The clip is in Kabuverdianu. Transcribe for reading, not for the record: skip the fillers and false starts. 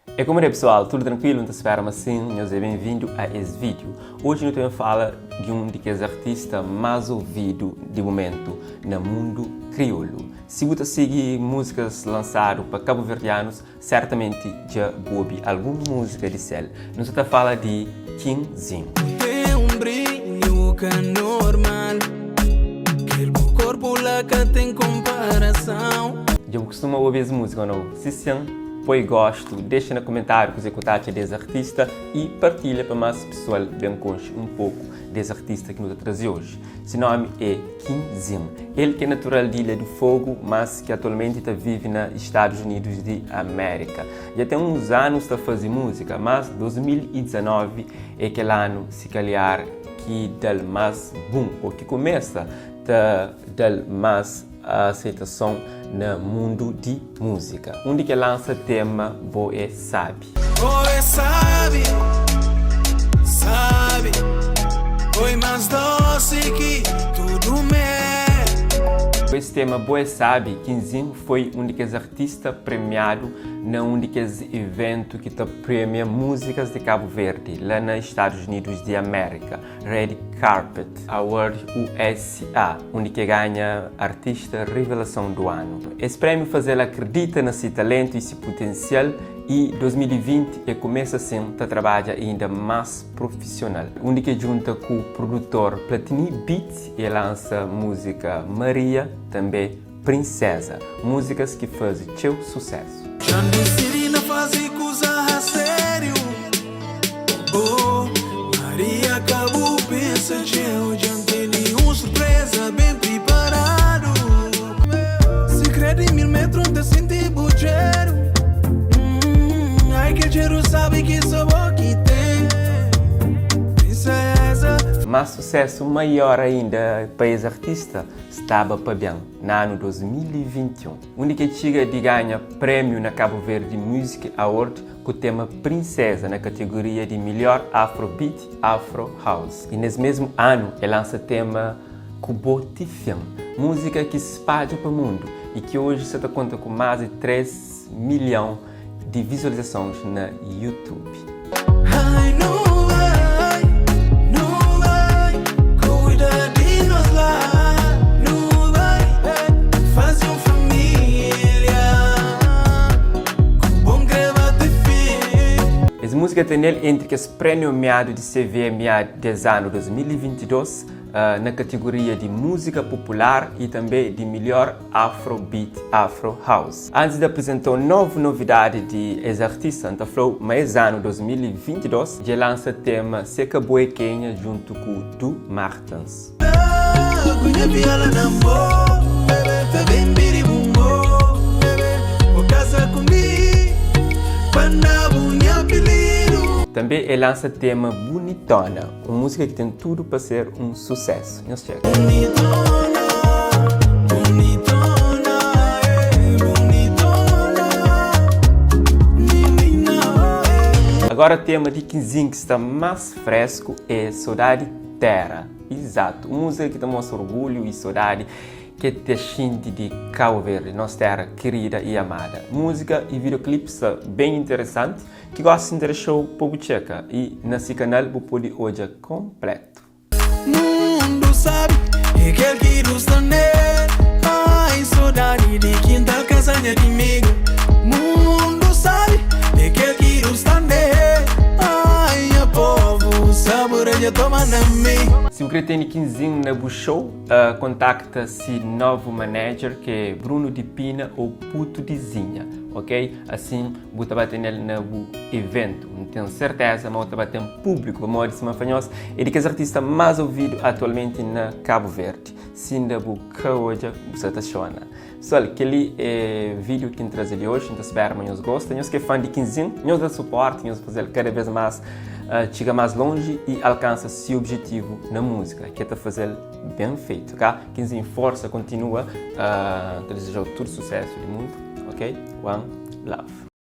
É como é pessoal, tudo tranquilo? Não espera, mas sim, nós é bem-vindo a esse vídeo. Hoje nós também fala de um de que artista mais ouvido de momento no mundo crioulo. Se você segue músicas lançadas para cabo-verdianos, certamente já ouve alguma música de céu. Nós está fala de Quinzinho. Tem um brilho que é normal. Aquele corpo lá que tem comparação. Já costuma ouvir essa música ou não? Se sim, põe gosto, deixa no comentário o que você acha desse artista e partilha para mais pessoal bem conhecer um pouco desse artista que nos traz hoje. Seu nome é Quinzinho. Ele que é natural de Ilha do Fogo, mas que atualmente está vive nos Estados Unidos de América. Já tem uns anos está fazendo música, mas 2019 é aquele ano, se calhar, que dá mais boom, ou que começa a dar mais aceitação no mundo de música. Onde que lança tema Bo é Sabe. Bo é sabe, sabe. Foi mais doce que tudo me. Esse tema Bo é Sabe, Quinzinho foi um dos artistas premiado na um dos evento que tá premia músicas de Cabo Verde, lá nos Estados Unidos de América, Red Carpet Award USA, onde que ganha artista revelação do ano. Esse prêmio faz ela acredita nesse talento e esse potencial e 2020 e começa assim a trabalhar ainda mais profissional. Onde que junta com o produtor Platini Beats e lança música Maria, também Princesa, músicas que fazem seu sucesso. Já decidi não fazer coisa a sério. Oh, Maria acabou pensa que eu já não tenho nenhuma surpresa bem preparado. Se crê de 1000 metros, te senti bucheiro. Ai, que cheiro sabe que sou o que tem. Princesa. Mas sucesso maior ainda para esse artista estava para bem, no ano 2021. Onde que chega de ganhar prêmio na Cabo Verde Music Award com o tema Princesa na categoria de melhor Afrobeat Afro House. E nesse mesmo ano ele lança tema Ku Bo Ti Fin, música que espalha para o mundo e que hoje se conta com mais de 3 milhões de visualizações na YouTube. Ai, não vai, não vai, cuida de nós lá. Não vai, fazer uma família. Com bom creva fim. Essa música tem ele entre que os prêmio de CVMA desse ano 2022 na categoria de música popular e também de melhor Afrobeat Afro House. Antes de apresentar uma nova novidade de esse artista, Anta Flow, mais ano 2022, já lança tema Se Acabou e Kenya junto com Du Martins. Cunha viola na mão, bebê, bem biribumbo, bebê, vou casa comigo, quando a apelido. Também ele lança tema Bonitona, uma música que tem tudo para ser um sucesso. Nhos txeka. Bonitona, bonitona, eh, bonitona, menina, eh. Agora o tema de Quinzinho que está mais fresco é Saudade Terra. Exato, uma música que te mostra orgulho e saudade que te xinte de Cabo Verde, nossa terra querida e amada. Música e videoclipe são bem interessante, que gosta de interessou pouco checa e nesse canal você pode olhar completo. Mundo sabe, é aquele que está nele. Ai, saudade de quintal, casanha de amigo. Mundo sabe, é aquele que está nele. Ai, o povo, saboreia, toma na mim. Se você tem 15 na show, contacta se novo manager que é Bruno de Pina ou Puto de Zinha, ok? Assim, você vai ter nele no evento. Não tenho certeza, mas você vai ter um público, para de cima fanhos, é de que é artista mais ouvido atualmente na Cabo Verde. Se ainda você hoje, você está chorando. Pessoal, aquele é vídeo que eu trazer hoje, então espero que vocês gostem. Nós que é fã de 15, nós dá suporte, nós fazer cada vez mais chega mais longe e alcança seu objetivo na música, que é fazer bem feito, tá? 15 força, continua, te desejo todo sucesso do mundo, ok? One love.